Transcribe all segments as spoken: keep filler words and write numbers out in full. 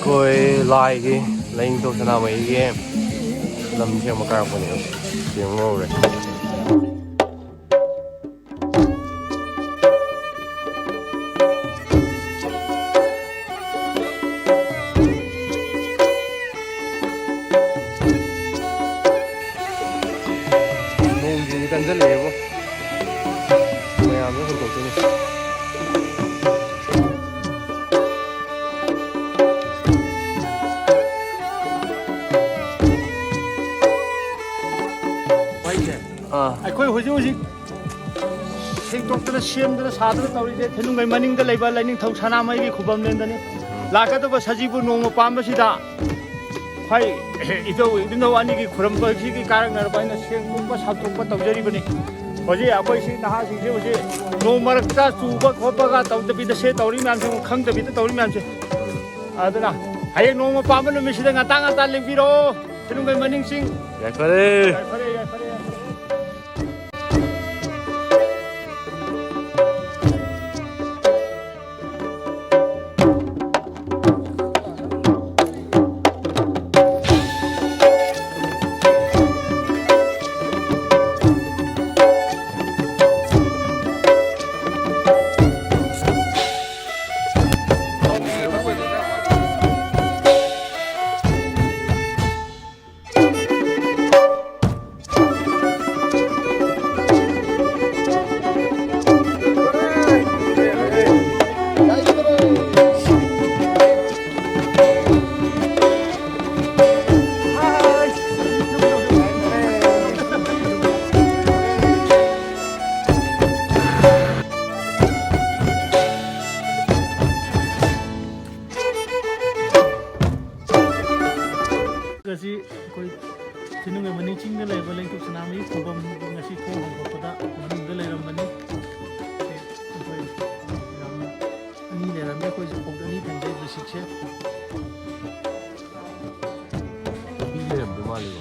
ꯑꯩꯈꯣꯏ ꯂꯥꯏꯒꯤ, ꯂꯥꯏꯅꯤꯡꯊꯧ ꯁꯅꯥꯃꯍꯤꯒꯤ ꯂꯝ ꯁꯦꯝꯕ ꯀꯥꯔꯛꯄꯅꯦ꯫ ꯌꯦꯡꯉꯨꯔꯦ꯫ ꯅꯣꯡꯁꯤꯗꯤ ꯀꯟꯁꯤꯜꯂꯛꯑꯦꯕꯣ꯫ ꯃꯌꯥꯝꯁꯦ ꯍꯨꯟꯗꯣꯛꯇꯣꯏꯅꯤ꯫ ꯑꯥ꯫ ꯑꯩꯈꯣꯏ ꯍꯧꯖꯤꯛ ꯍꯧꯖꯤꯛ ꯁꯦꯡꯗꯣꯛꯇꯅ ꯁꯦꯝꯗꯅ ꯁꯥꯗꯅ ꯇꯧꯔꯤꯁꯦ ꯊꯤꯅꯨꯡꯒꯩ ꯃꯅꯤꯡꯗ ꯂꯩꯕ ꯂꯥꯏꯅꯤꯡꯊꯧ ꯁꯅꯥꯃꯍꯤꯒꯤ ꯈꯨꯕꯝꯂꯦꯟꯗꯅꯤ꯫ ꯂꯥꯛꯀꯗꯧꯕ ꯁꯖꯤꯕꯨ ꯅꯣꯡꯃ ꯄꯥꯟꯕꯁꯤꯗ ꯑꯩꯈꯣꯏ ꯏꯙꯧ ꯏꯙꯧ ꯑꯅꯤꯒꯤ ꯈꯨꯔꯨꯝꯕꯁꯤꯒꯤ ꯀꯥꯔꯛꯅꯔꯕ ꯑꯩꯅ ꯁꯦꯡꯗꯣꯛꯄ ꯁꯥꯊꯣꯛꯄ ꯇꯧꯖꯔꯤꯕꯅꯤ꯫ ꯍꯧꯖꯤꯛ ꯑꯩꯈꯣꯏ ꯁꯤ ꯅꯍꯥꯁꯤꯡꯁꯦ ꯍꯧꯖꯤꯛ ꯅꯣꯡ ꯃꯔꯛꯇ ꯆꯨꯕ ꯈꯣꯠꯄꯒ ꯇꯧꯗꯕꯤꯗ ꯁꯦ ꯇꯧꯔꯤ ꯃꯌꯥꯝꯁꯦ, ꯈꯪꯗꯕꯤꯗ ꯇꯧꯔꯤ ꯃꯌꯥꯝꯁꯦ꯫ ꯑꯗꯨꯅ ꯍꯌꯦꯡ ꯅꯣꯡꯃ ꯄꯥꯟꯕ ꯅꯨꯃꯤꯠꯁꯤꯗ ꯉꯟꯇꯥ ꯉꯟꯇꯥ ꯂꯦꯡꯕꯤꯔꯛꯑꯣ ꯊꯤꯅꯨꯡꯒꯩ ꯃꯅꯤꯡ ꯆꯤꯡ꯫ ꯌꯥꯏꯐꯔꯦ꯫ ꯌꯥꯏꯐꯔꯦ, ꯌꯥꯏꯐꯔꯦ, ꯌꯥꯏꯐꯔꯦ꯫ ꯑꯁꯤ ꯑꯩꯈꯣꯏ ꯊꯤꯅꯨꯡꯒꯩ ꯃꯅꯤꯡ ꯆꯤꯡꯗ ꯂꯩꯕ ꯂꯦꯡꯊꯣꯛ ꯁꯅꯥꯃꯍꯤ ꯈꯨꯕꯝ, ꯉꯁꯤ ꯊꯣꯡ ꯍꯥꯡꯗꯣꯛꯄꯗ ꯃꯅꯨꯡꯗ ꯂꯩꯔꯝꯕꯅꯤ꯫ ꯑꯩꯈꯣꯏ ꯌꯥꯝꯅ ꯑꯅꯤ ꯂꯩꯔꯝꯃꯦ, ꯑꯩꯈꯣꯏꯁꯨ ꯈꯣꯡꯎꯞ ꯑꯅꯤ ꯊꯝꯖꯩ, ꯕꯦꯁꯤꯛꯁꯦ꯫ ꯃꯤ ꯂꯩꯔꯝꯗꯧ ꯃꯥꯜꯂꯦꯀꯣ꯫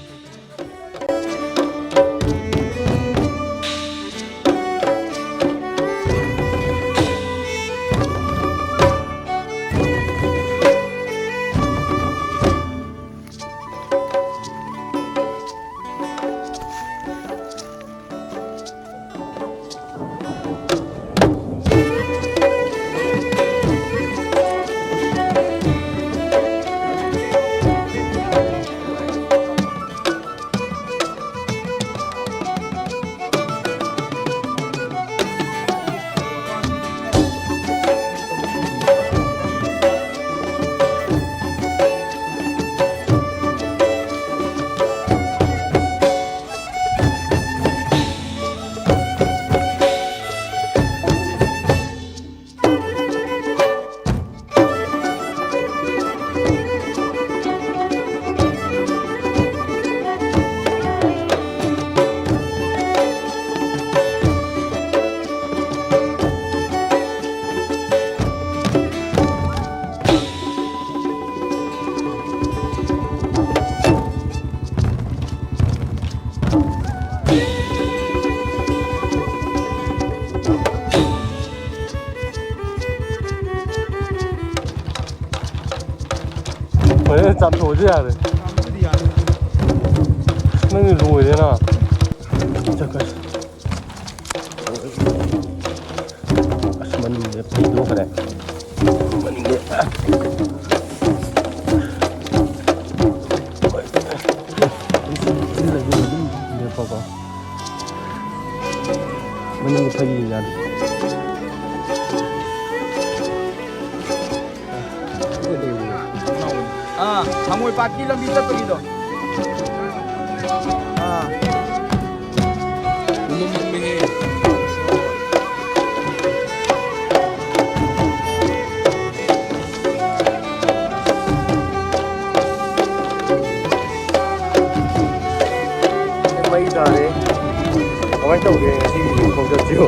ꯐꯖꯅ ꯆꯥꯝꯊꯣꯛꯑꯁꯨ ꯌꯥꯔꯦ꯫ ꯅꯪꯗꯤ ꯂꯣꯏꯔꯦꯅ꯫ ꯆꯠꯈ꯭ꯔꯦ꯫ ꯑꯁ, ꯃꯅꯤꯡꯁꯦ ꯐꯩꯗꯣꯛꯈ꯭ꯔꯦ꯫ ꯃꯅꯤꯡꯁꯦ꯫ ꯑꯗꯨꯝ ꯂꯦꯞꯄꯀꯣ꯫ ꯃꯅꯤꯡ ꯐꯩ ꯌꯥꯗꯦ꯫ ꯑꯥ, ꯍꯪꯉꯣꯏ ꯄꯥꯠꯀꯤ ꯂꯝꯕꯤ ꯆꯠꯄꯒꯤꯗꯣ꯫ ꯑꯥ꯫ ꯎꯃꯪ ꯃꯝꯃꯦꯍꯦ꯫ ꯃꯩ ꯇꯥꯔꯦ꯫ ꯀꯃꯥꯏꯅ ꯇꯧꯒꯦ ꯉꯁꯤꯒꯤ ꯈꯣꯡꯆꯠꯁꯤꯕꯨ?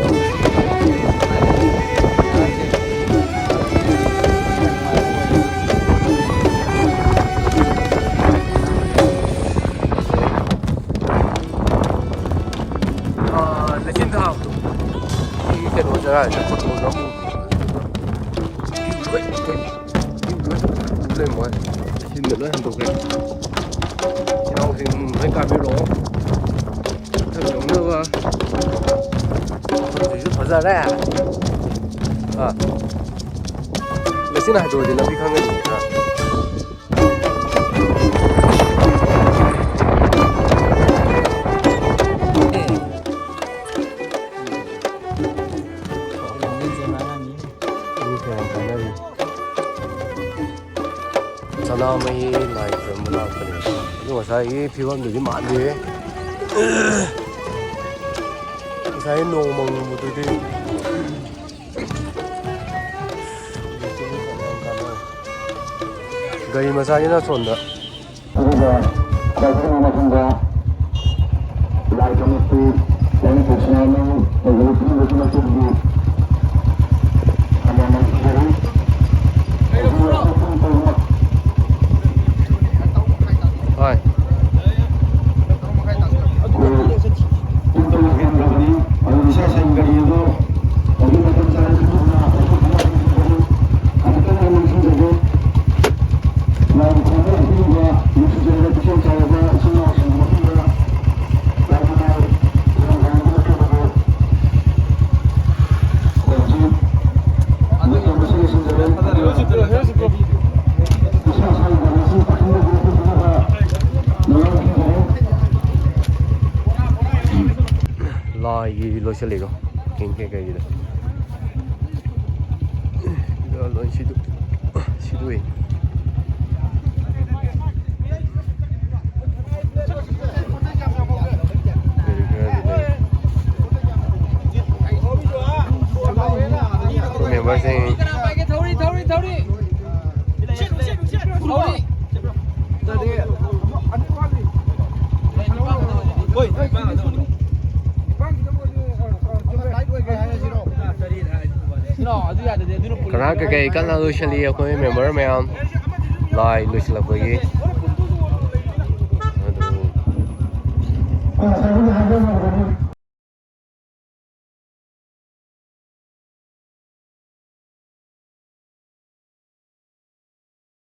ꯑꯥ, ꯂꯩꯆꯤꯟ ꯊꯥꯕꯗꯣ꯫ ꯁꯤꯒꯤ ꯀꯩꯅꯣ ꯖꯒꯥꯁꯤꯗ ꯐꯣꯇꯣꯒ ꯑꯃꯨꯛ ꯂꯣꯏ ꯂꯩꯔꯝꯃꯣꯏ꯫ ꯂꯩꯆꯤꯟꯗ ꯂꯣꯏ ꯍꯟꯗꯣꯛꯈ꯭ꯔꯦ꯫ ꯏꯅꯥꯎꯁꯤꯡ ꯂꯣꯏ ꯀꯥꯕꯤꯔꯛꯑꯣ꯫ ꯃꯊꯪ ꯌꯧꯅꯕ꯫ ꯃꯐꯝꯁꯤꯁꯨ ꯐꯖꯔꯦ꯫ ꯑꯥ꯫ ꯂꯩꯆꯤꯟ ꯍꯥꯏꯗꯣꯛꯑꯗꯤ ꯂꯝꯕꯤ ꯈꯪꯒꯅꯤ꯫ ꯑꯥ꯫ ꯃꯤ ꯀꯌꯥꯝ ꯀꯥꯟꯅꯔꯤ? ꯁꯅꯥꯃꯍꯤ ꯂꯥꯏ ꯈꯨꯔꯨꯝꯕ ꯂꯥꯛꯄꯅꯦ꯫ ꯑꯗꯨ ꯉꯁꯥꯏꯒꯤ ꯐꯤꯕꯝꯗꯨꯗꯤ ꯃꯥꯟꯗꯦ꯫ ꯉꯁꯥꯏ ꯅꯣꯡ ꯃꯪꯕꯗꯨꯗꯤ꯫ ꯒꯥꯔꯤ ꯃꯆꯥꯅꯤꯅ ꯁꯣꯝꯗ꯫ ꯑꯗꯨꯒ ꯈ꯭ꯋꯥꯏꯗꯒꯤ ꯃꯊꯪꯗ ꯂꯥꯏ ꯀꯃꯤꯇꯤ, ꯂꯥꯏꯅꯤꯡꯊꯧ ꯁꯅꯥꯃꯍꯤ ꯂꯩꯕ ꯂꯨꯆꯤꯡꯕꯁꯤꯡ ꯑꯁꯤꯒꯤ ꯍꯟꯅ ꯅꯝꯊꯖꯔꯤ꯫ ꯍꯣꯏ꯫ ꯄꯨꯡ ꯇꯔꯨꯛ ꯍꯦꯟꯈ꯭ꯔꯕꯅꯤ꯫ ꯑꯗꯨ ꯏꯁꯥ ꯏꯁꯥꯒꯤ ꯒꯥꯔꯤ ꯑꯗꯨ ꯍꯧꯖꯤꯛ ꯃꯇꯝ ꯆꯥꯅ ꯆꯠꯊꯣꯛꯇꯨꯅ ꯑꯩꯈꯣꯏ ꯄꯨꯝꯅꯃꯛ ꯑꯃꯨꯛꯇꯪ ꯅꯤꯡꯁꯤꯡꯖꯒꯦ꯫ ꯂꯥꯏ ꯂꯥꯏꯒꯤ ꯂꯣꯏꯁꯤꯜꯂꯤꯀꯣ, ꯀꯦꯡ ꯀꯦꯡ ꯀꯩꯒꯤꯗ꯫ ꯂꯣꯏ ꯁꯤꯗꯣꯛ-, ꯁꯤꯗꯣꯛꯏ꯫ ꯃꯦꯝꯕꯔꯁꯤꯡ꯫ ꯀꯅꯥ ꯀꯩꯀꯩ ꯀꯟꯅ ꯂꯣꯏꯁꯤꯜꯂꯤ ꯑꯩꯈꯣꯏ ꯃꯦꯝꯕꯔ ꯃꯌꯥꯝ꯫ ꯂꯥꯏ ꯂꯣꯏꯁꯤꯜꯂꯛꯄꯒꯤ꯫ ꯑꯗꯨ